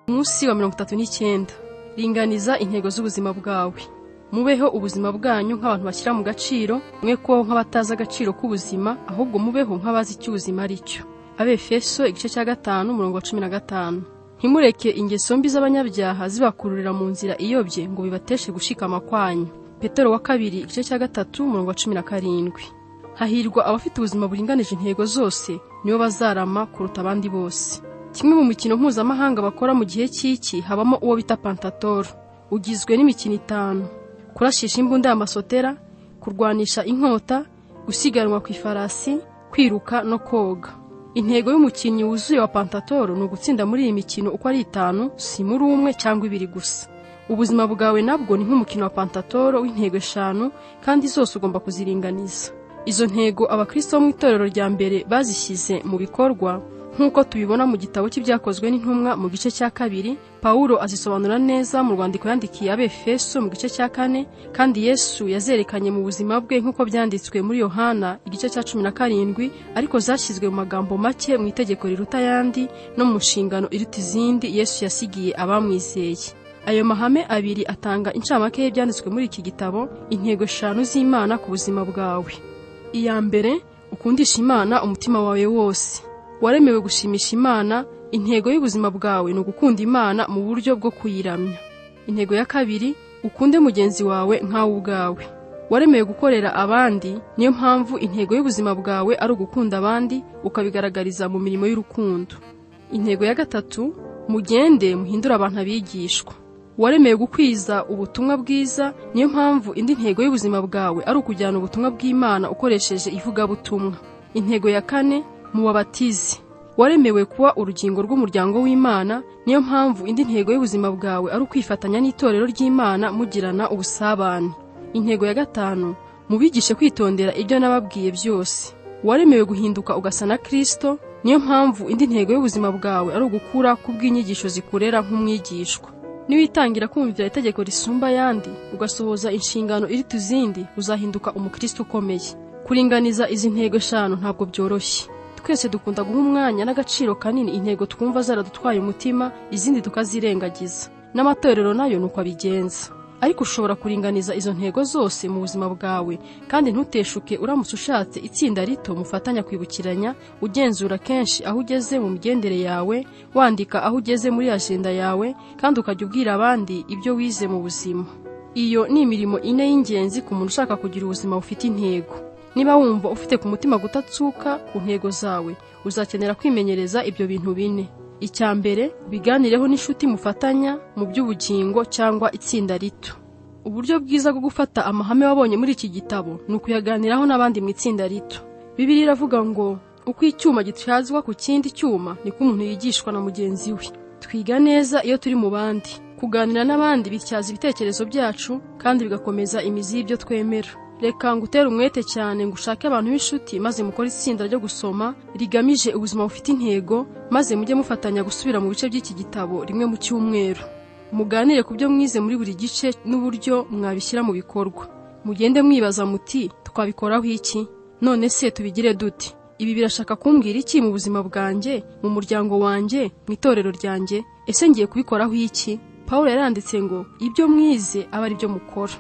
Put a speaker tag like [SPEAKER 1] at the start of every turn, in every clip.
[SPEAKER 1] Umunsi wa 39. Ringaniza intego z'ubuzima bwawe. Mubeho ubuzima bwanyu nk'abantu bashyira mu gaciro, mwe kubaho nk'abatazi agaciro k'ubuzima, ahubwo mubeho nk'abazi icyo ubuzima ari cyo. Abefeso igice cya 5 umurongo wa 15. Ntimureke ingeso mbi z'abanyabyaha zibakururira mu nzira iyobye ngo bibateshe gushikama kwanyu. Petero wa kabiri igice cya 3 umurongo wa 17. Hahirwa abafite ubuzima buringanije intego zose, nibo bazarama kuruta abandi bose. Kimwe mu mikino mpuzamahanga bakora mu gihe cy'iki habamo uwo bita pantatoro, ugizwe n'imikino 5: kurashisha imbunda y'amasotera, kurwanisha inkota, gusiganwa ku ifarasi, kwiruka no koga. Intego y'umukinnyi wuzuye wa pantatoro ni ugutsinda muri iyi mikino uko ari 5, si muri umwe cyangwa 2 gusa. Ubuzima bwawe nabwo ni nk'umukino wa pantatoro w'intego 5, kandi zose ugomba kuziringaniza. Izo ntego abakristo bo mu itorero rya mbere bazishyize mu bikorwa nk'uko tubibona mu gitabo cy'ibyakozwe n'intumwa mu gice cya 2. Pawulo azisobanura neza mu rwandiko yandikiye Abefeso mu gice cya 4, kandi Yesu yazerekanye mu buzima bwe nk'uko byanditswe muri Yohana igice cya 17, ariko zashyizwe mu magambo make mu itegeko riruta ayandi no mu nshingano iruta izindi Yesu yasigiye abamwizeye. Ayo mahame abiri atanga incamake y'ibyanditswe muri iki gitabo, intego 5 z'Imana ku buzima bwawe. Iya mbere, ukundisha Imana umutima wawe wose. Waremewe gushimisha Imana. Intego y'ubuzima bwawe ni ugukunda Imana mu buryo bwo kuyiramya. Intego ya kabiri, ukunde mugenzi wawe nkawe ubwawe. Waremewe gukorera abandi, niyo mpamvu intego y'ubuzima bwawe ari ugukunda abandi, ukabigaragariza mu mirimo y'urukundo. Intego ya gatatu, mugende muhindure abantu abigishwa. Waremewe gukwiza ubutumwa bwiza, niyo mpamvu indi ntego y'ubuzima bwawe ari ukujyana ubutumwa bw'Imana ukoresheje ivugabutumwa. Intego ya kane, mubabatize. Waremewe kuba urugingo rw'umuryango w'Imana, niyo mpamvu indi ntego y'ubuzima bwawe ari ukwifatanya n'itorero ry'Imana mugirana ubusabane. Intego ya gatanu, mubigishe kwitondera ibyo nababwiye byose. Waremewe guhinduka ugasa na Kristo, niyo mpamvu indi ntego y'ubuzima bwawe ari ugukura kubw'inyigisho zikurera nk'umwigishwa. Niwitangira kumvira itegeko risumba ayandi, ugasohoza inshingano iruta izindi, uzahinduka umukristo ukomeye. Kuringaniza izi ntego 5 ntabwo byoroshye. Twese dukunda guha umwanya n'agaciro kanini intego twumva zaradutwaye umutima, izindi tukazirengagiza. N'amatorero nayo nuko abigenza. Ariko ushobora kuringaniza izo ntego zose mu buzima bwawe, kandi ntuteshuke uramutse ushatse itsinda rito mufatanya kwibukiranya, ugenzura kenshi aho ugeze mu migendere yawe, wandika aho ugeze muri agenda yawe, kandi ukajya ubwira abandi ibyo wize mu buzima. Iyo ni imirimo 4 y'ingenzi ku muntu ushaka kugira ubuzima bufite intego. Niba wumva ufite ku mutima gutatsuka ku ntego zawe, uzakenera kwimenyereza ibyo bintu 4. Icya mbere, biganireho n'inshuti mufatanya mu by'ubugingo cyangwa itsinda rito. Uburyo bwiza bwo gufata amahame wabonye muri iki gitabo ni ukuyaganiraho n'abandi mu itsinda rito. Bibiliya iravuga ngo uko icyuma gityazwa ku kindi cyuma niko umuntu yigishwa na mugenzi we. Twiga neza iyo turi mu bandi. Kuganira n'abandi bityaza ibitekerezo byacu kandi bigakomeza imizi y'ibyo twemera. Reka ngutere umwete cyane ngo ushake abantu b'inshuti, maze mukore itsinda ryo gusoma rigamije ubuzima bufite intego, maze mujye mufatanya gusubira mu bice by'iki gitabo rimwe mu cyumweru. Muganire ku byo mwize muri buri gice n'uburyo mwabishyira mu bikorwa. Mugende mwibaza muti twabikoraho iki? None se tubigire dute? Ibi birashaka kumbwira iki mu buzima bwanjye, mu muryango wanjye, mu itorero ryanjye? Ese ngiye kubikoraho iki? Pawulo yaranditse ngo ibyo mwize aba ari byo mukora.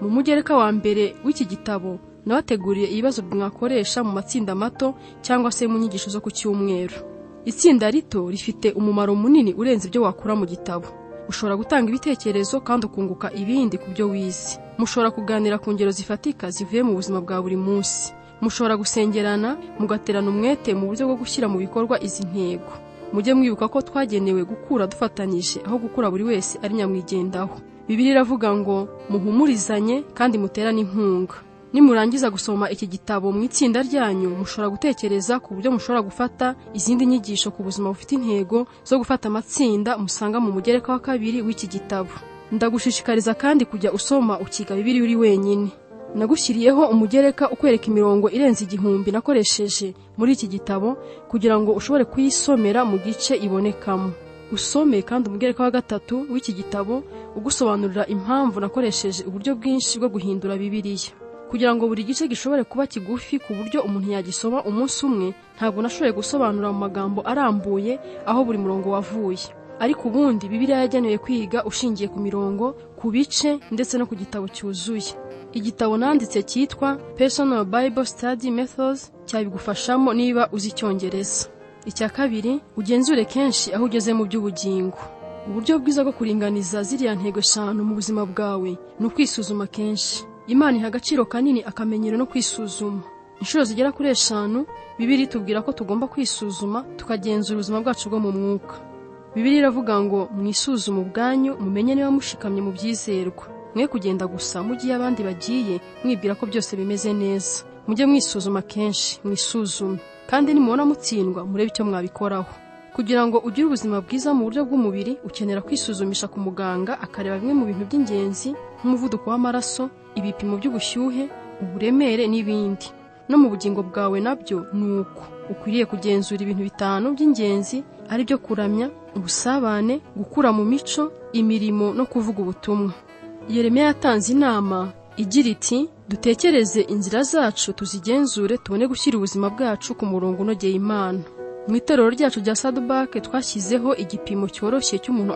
[SPEAKER 1] Mu mugereka wa mbere w'iki gitabo nabateguriye ibibazo mwakoresha mu matsinda mato cyangwa se mu nyigisho zo ku cyumweru. Itsinda rito rifite umumaro munini urenze ibyo wakura mu gitabo. Ushobora gutanga ibitekerezo kandi ukunguka ibindi ku byo wize. Mushobora kuganira ku ngero zifatika zivuye mu buzima bwa buri munsi. Mushobora gusengerana, mugaterana umwete mu buryo bwo gushyira mu bikorwa izi ntego. Mujye mwibuka ko twagenewe gukura dufatanyije, aho gukura buri wese ari nyamwigendaho. Bibiliya iravuga ngo muhumurizanye kandi muterane inkunga. Nimurangiza gusoma iki gitabo mu itsinda ryanyu, mushobora gutekereza ku buryo mushobora gufata izindi nyigisho ku buzima bufite intego zo gufata amatsinda musanga mu mugereka wa 2 w'iki gitabo. Ndagushishikariza kandi kujya usoma ukiga Bibiliya uri wenyine. Nagushyiriyeho umugereka ukwereka imirongo irenze 1000 nakoresheje muri iki gitabo kugira ngo ushobore kuyisomera mu gice ibonekamo. Usome kandi umugereka wa 3 w'iki gitabo ugusobanurira impamvu nakoresheje uburyo bwinshi bwo guhindura Bibiliya. Kugira ngo buri gice gishobore kuba kigufi ku buryo umuntu yagisoma umunsi umwe, ntabwo nashoboye gusobanura mu magambo arambuye aho buri murongo wavuye. Ariko ubundi Bibiliya yagenewe kwiga ushingiye ku mirongo, ku bice ndetse no ku gitabo cyuzuye. Igitabo nanditse cyitwa Personal Bible Study Methods cyabigufashamo niba uzi Icyongereza. Icya kabiri, ugenzure kenshi aho ugeze mu by'ubugingo. Uburyo bwiza bwo kuringaniza ziriya ntego eshanu mu buzima bwawe ni ukwisuzuma kenshi. Imana iha agaciro kanini akamenyero no kwisuzuma. Inshuro zigera kuri 5, Bibiliya itubwira ko tugomba kwisuzuma tukagenzura ubuzima bwacu bwo mu mwuka. Bibiliya iravuga ngo mwisuzume ubwanyu mumenye niba mushikamye mu byizerwa. Mwe kugenda gusa mugiye abandi bagiye mwibwira ko byose bimeze neza. Mujye mwisuzuma kenshi, mwisuzume. Kandi nimubona mutsindwa murebe icyo mwabikoraho. Kugira ngo ugire ubuzima bwiza mu buryo bw'umubiri, ukenera kwisuzumisha ku muganga akareba bimwe mu bintu by'ingenzi nk'umuvuduko w'amaraso, ibipimo by'ubushyuhe, uburemere n'ibindi. No mu bugingo bwawe nabyo ni uko. Ukwiriye kugenzura ibintu 5 by'ingenzi ari byo kuramya, ubusabane, gukura mu mico, imirimo no kuvuga ubutumwa. Yeremiya yatanze inama igira iti: dutekereze inzira zacu tuzigenzure tubone gushyira ubuzima bwacu ku murongo unogeye Imana. Mu itorero ryacu rya Saddleback twashyizeho igipimo cyoroshye cy'umuntu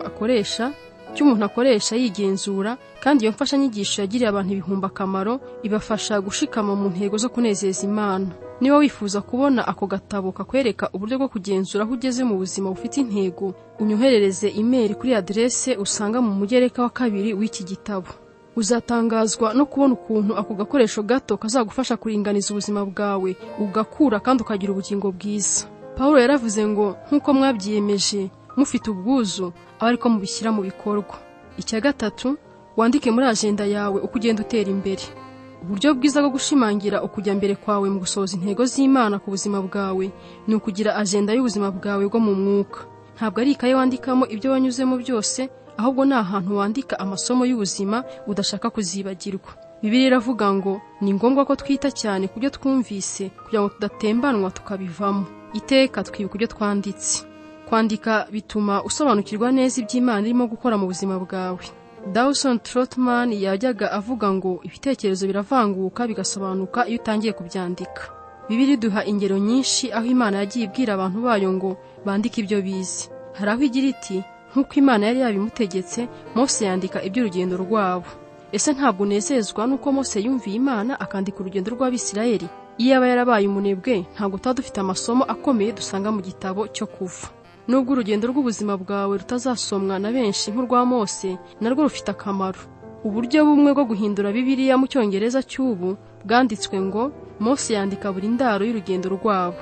[SPEAKER 1] akoresha yigenzura, kandi iyo mfashanyigisho yagiriye abantu ibihumbi akamaro, ibafasha gushikama mu ntego zo kunezeza Imana. Niba wifuza kubona ako gatabo kakwereka uburyo bwo kugenzura aho ugeze mu buzima bufite intego, unyoherereze email kuri adresse usanga mu mugereka wa 2 w'iki gitabo. Uzatangazwa no kubona ukuntu ako gakoresho gato kazagufasha kuringaniza ubuzima bwawe, ugakura kandi ukagira ubugingo bwiza. Pawulo yaravuze ngo nk'uko mwabyiyemeje mufite ubwuzu, abe ariko mubishyira mu bikorwa. Icya gatatu, wandike muri agenda yawe uko ugenda utera imbere. Uburyo bwiza bwo gushimangira ukujya mbere kwawe mu gusohoza intego z'Imana ku buzima bwawe ni ukugira agenda y'ubuzima bwawe bwo mu mwuka. Ntabwo ari ikaye wandikamo ibyo wanyuzemo byose, ahubwo ni ahantu wandika amasomo y'ubuzima udashaka kuzibagirwa. Bibiliya iravuga ngo ni ngombwa ko twita cyane ku byo twumvise kugira ngo tudatembanwa tukabivamo. Iteka twibuka ibyo twanditse. Kwandika bituma usobanukirwa neza iby'Imana irimo gukora mu buzima bwawe. Dawson Trotman yajyaga avuga ngo ibitekerezo biravanguka bigasobanuka iyo utangiye kubyandika. Bibiliya iduha ingero nyinshi aho Imana yagiye ibwira abantu bayo ngo bandike ibyo bize. Hari aho igira iti: nk'uko Imana yari yabimutegetse, Mose yandika iby'urugendo rwabo. Ese ntabwo unezezwa n'uko Mose yumviye Imana akandika urugendo rw'Abisirayeli? Iyo aba yarabaye umunebwe, ntabwo tuba dufite amasomo akomeye dusanga mu gitabo cyo Kuva. Nubwo urugendo rw'ubuzima bwawe rutazasomwa na benshi nk'urwa Mose, narwo rufite akamaro. Uburyo bumwe bwo guhindura Bibiliya mu Cyongereza cy'ubu bwanditswe ngo Mose yandika buri ndaro y'urugendo rwabo.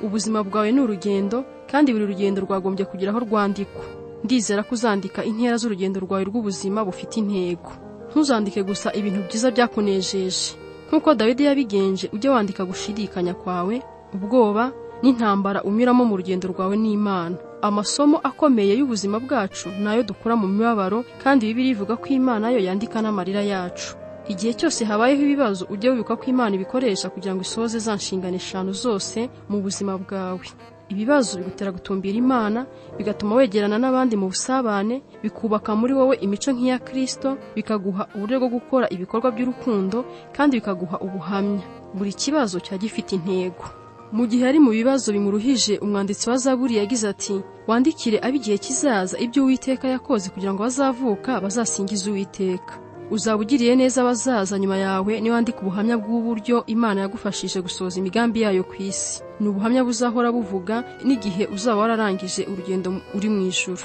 [SPEAKER 1] Ubuzima bwawe ni urugendo, kandi buri rugendo rwagombye kugira aho rwandikwa. Ndizera ko uzandika intera z'urugendo rwawe rw'ubuzima bufite intego. Ntuzandike gusa ibintu byiza byakunejeje. Nk'uko Dawidi yabigenje, ujye wandika gushidikanya kwawe, ubwoba n'intambara unyuramo mu rugendo rwawe n'Imana. Amasomo akomeye y'ubuzima bwacu nayo dukura mu mibabaro, kandi Bibiliya ivuga ko Imana yo yandika n'amarira yacu. Igihe cyose habayeho ibibazo, ujye wibuka ko Imana ibikoresha kugira ngo isohoze za nshingano 5 zose mu buzima bwawe. Ibibazo bigutera gutumbira Imana, bigatuma wegerana n'abandi mu busabane, bikubaka muri wowe imico nk'iya Kristo, bikaguha uburyo bwo gukora ibikorwa by'urukundo, kandi bikaguha ubuhamya. Buri kibazo cya gifite intego. Mu gihe ari mu bibazo bimuruhije, umwanditsi wa Zaburi yagize ati: wandikire ab'igihe kizaza ibyo Uwiteka yakoze kugira ngo bazavuka bazasingize Uwiteka. Uzaba ugiriye neza abazaza nyuma yawe niwandika ubuhamya bw'uburyo Imana yagufashije gusohoza imigambi yayo ku isi. Ni ubuhamya buzahora buvuga n'igihe uzaba wararangije urugendo uri mu ijuru.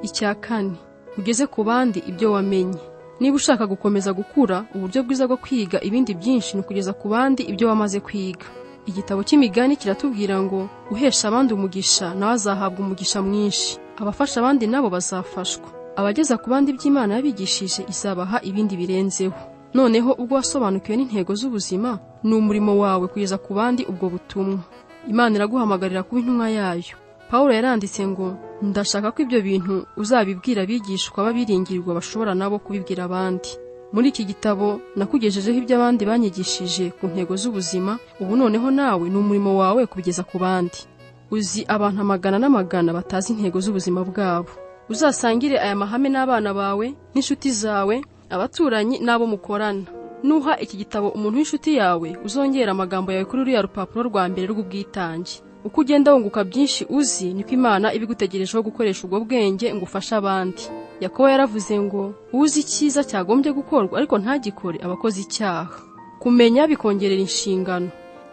[SPEAKER 1] Icya kane, ugeze ku bandi ibyo wamenye. Niba ushaka gukomeza gukura, uburyo bwiza bwo kwiga ibindi byinshi ni ukugeza ku bandi ibyo wamaze kwiga. Igitabo cy'Imigani kiratubwira ngo uhesha abandi umugisha nawe azahabwa umugisha mwinshi. Abafasha abandi nabo bazafashwa. Abageza ku bandi iby'Imana yabigishije izabaha ibindi birenzeho. Noneho ubwo wasobanukiwe n'intego z'ubuzima, ni umurimo wawe kugeza ku bandi ubwo butumwa. Imana iraguhamagarira kuba intumwa yayo. Pawulo yaranditse ngo ndashaka ko ibyo bintu uzabibwira abigishwa b'abiringirwa bashobora nabo kubibwira abandi. Muri iki gitabo nakugejejeho ibyo abandi banyigishije ku ntego z'ubuzima, ubu noneho nawe ni umurimo wawe kubigeza ku bandi. Uzi abantu amagana n'amagana batazi intego z'ubuzima bwabo. Uzasangire aya mahame n'abana bawe, n'inshuti zawe, abaturanyi n'abo mukorana. Nuha iki gitabo umuntu w'inshuti yawe, uzongera amagambo yawe kuri ruriya rupapuro rwa mbere rw'ubwitange. Uko ugenda wunguka byinshi uzi, niko Imana ibigutegerejeho gukoresha ubwo bwenge ngo ufashe abandi. Yakobo yaravuze ngo uzi icyiza cyagombye gukorwa ariko ntagikore aba akoze icyaha. Kumenya bikongerera inshingano.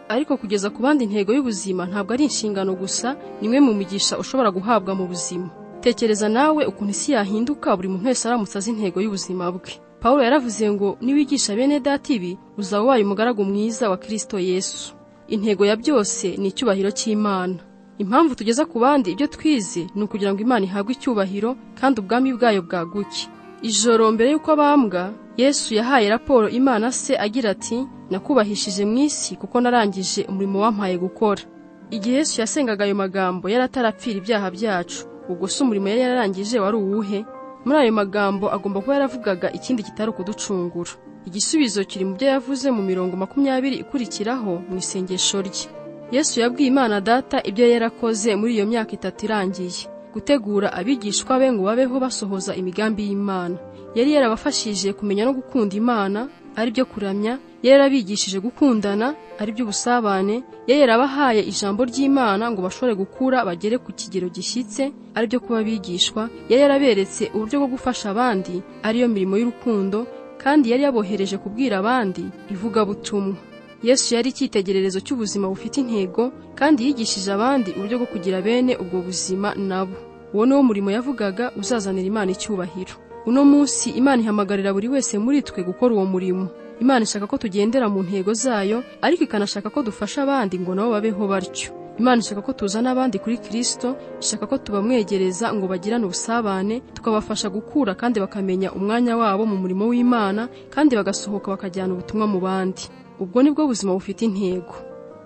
[SPEAKER 1] Ariko kugeza ku bandi intego y'ubuzima ntabwo ari inshingano gusa, ni imwe mu migisha ushobora guhabwa mu buzima. Tekereza nawe ukuntu isi yahinduka buri muntu wese aramutse azi intego y'ubuzima bwe. Pawulo yaravuze ngo niwigisha bene data ibi, uzaba ubaye umugaragu mwiza wa Kristo Yesu. Intego ya byose ni icyubahiro cy'Imana. Impamvu tugeza ku bandi ibyo twize ni ukugira ngo Imana ihabwe icyubahiro kandi ubwami bwayo bwaguke. Ijoro mbere y'uko abambwa, Yesu yahaye raporo Imana se agira ati nakubahishije mu isi kuko narangije umurimo wampaye gukora. Igihe Yesu yasengaga ayo magambo yari atarapfira ibyaha byacu. Ubwo se umurimo yari yararangije wari uwuhe? Muri ayo magambo agomba kuba yaravugaga ikindi kitari ukuducungura. Igisubizo kiri mu byo yavuze mu mirongo 20 ikurikiraho mu isengesho rye. Yesu yabwiye Imana Data ibyo yarakoze muri iyo myaka 3 irangiye, gutegura abigishwa be ngo babeho basohoza imigambi y'Imana. Yari yarabafashije kumenya no gukunda Imana, ari byo kuramya, yari yarabigishije gukundana, ari byo ubusabane, yari yarabahaye ijambo ry'Imana ngo bashobore gukura bagere ku kigero gishyitse, ari byo kuba abigishwa, yari yaraberetse uburyo bwo gufasha abandi, ariyo mirimo y'urukundo, kandi yari yabohereje kubwira abandi ivugabutumwa. Yesu yari icyitegererezo cy'ubuzima bufite intego, kandi yigishije abandi uburyo bwo kugira bene ubwo buzima nabo. Uwo ni wo murimo yavugaga uzazanira Imana icyubahiro. Uno munsi Imana ihamagarira buri wese muri twe gukora uwo murimo. Imana ishaka ko tugendera mu ntego zayo, ariko ikanashaka ko dufasha abandi ngo nabo babeho batyo. Imana ishaka ko tuzana abandi kuri Kristo, ishaka ko tubamwegereza ngo bagirane ubusabane, tukabafasha gukura kandi bakamenya umwanya wabo mu murimo w'Imana, kandi bagasohoka bakajyana ubutumwa mu bandi. Ubwo nibwo buzima bufite intego.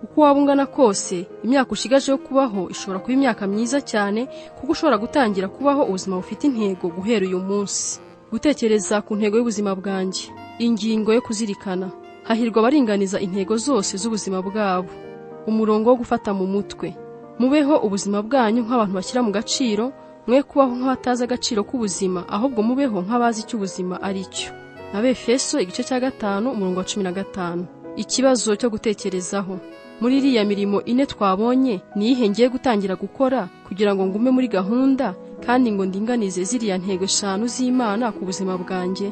[SPEAKER 1] Uko waba ungana kose, imyaka ushigaje yo kubaho ishobora kuba imyaka myiza cyane, kuko ushobora gutangira kubaho ubuzima bufite intego guhera uyu munsi. Gutekereza ku ntego y'ubuzima bwanjye. Ingingo yo kuzirikana. Hahirwa abaringaniza intego zose z'ubuzima bwabo. Umurongo wo gufata mu mutwe. Mubeho ubuzima bwanyu nk'abantu bashyira mu gaciro, mwe kubaho nk'abatazi agaciro k'ubuzima, ahubwo mubeho nk'abazi icyo ubuzima ari cyo. Abefeso igice cya 5 umurongo wa 15. Ikibazo cyo gutekerezaho. Muri iriya mirimo 4 twabonye, ni iyihe ngiye gutangira gukora kugira ngo ngume muri gahunda kandi ngo ndinganize ziriya ntego 5 z'Imana ku buzima bwanjye?